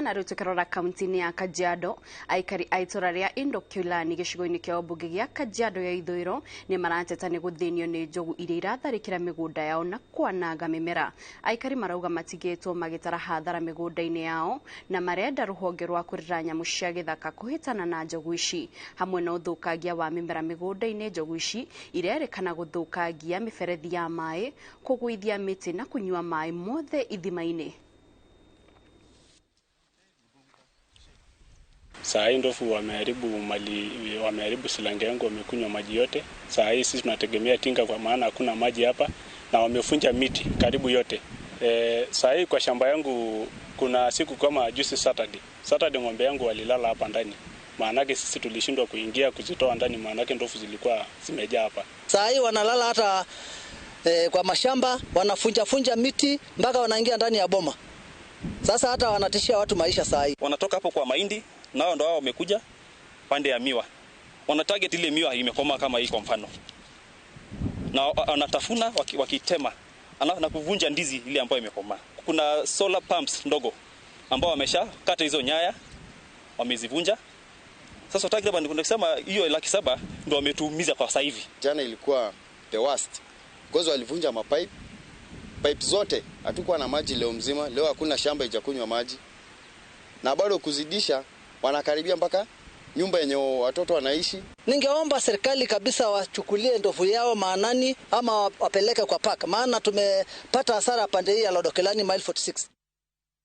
Na rĩu tũkĩrora kaunti-inĩ ya Kajiado, aikari a itũra rĩa Indokilani gĩcigo-inĩ kĩa ũmbunge gĩa Kajiado ya ithũĩro nĩ marateta nĩ gũthĩnio nĩ njogu iria iratharĩkĩra mĩgũnda yao na kwananga mĩmera. Aikari marauga matigĩtwo magĩtara hathara mĩgũnda-inĩ yao na marenda rũhonge rwa kũrera nyamũ cia gĩthaka kũhĩtana na njogu ici. Hamwe na ũthũkangia wa mĩmera mĩgũnda-inĩ, njogu ici irerĩkana gũthũkangia mĩberethi ya maĩ, kũgũithia mĩtĩ na kũnyua maĩ mothe ithima-inĩ. Saa hii ndovu wameharibu mali, wameharibu silange yangu, wamekunywa maji yote. Saa hii sisi tunategemea tinga kwa maana hakuna maji hapa, na wamefunja miti karibu yote. Saa hii kwa shamba yangu kuna siku kama juzi Saturday ng'ombe yangu walilala hapa ndani. Maanake sisi tulishindwa kuingia kuzitoa ndani, maanake ndovu zilikuwa zimejaa hapa. Saa hii wanalala hata kwa mashamba, wanafunja funja miti mpaka wanaingia ndani ya boma. Sasa hata wanatishia watu maisha saa hii. Wanatoka hapo kwa mahindi, nao ndo wao wamekuja pande ya miwa. Wana target ile miwa imekoma kama hii kwa mfano. Na wanatafuna wakitema na kuvunja ndizi ile ambayo imekoma. Kuna solar pumps ndogo ambao wameshakata hizo nyaya, wamezivunja. Sasa takriban tunasema hiyo 700,000 ndio wametuumiza kwa sasa hivi. Jana ilikuwa the worst. Because walivunja mapipe, pipe zote. Hatukuwa na maji leo mzima, leo hakuna shamba ijakunywa maji. Na bado kuzidisha wanakaribia mpaka nyumba yenye watoto wanaishi. Ningeomba serikali kabisa wachukulie ndovu yao maanani ama wapeleke kwa park, maana tumepata hasara pande hii ya Lodokelani mile 46.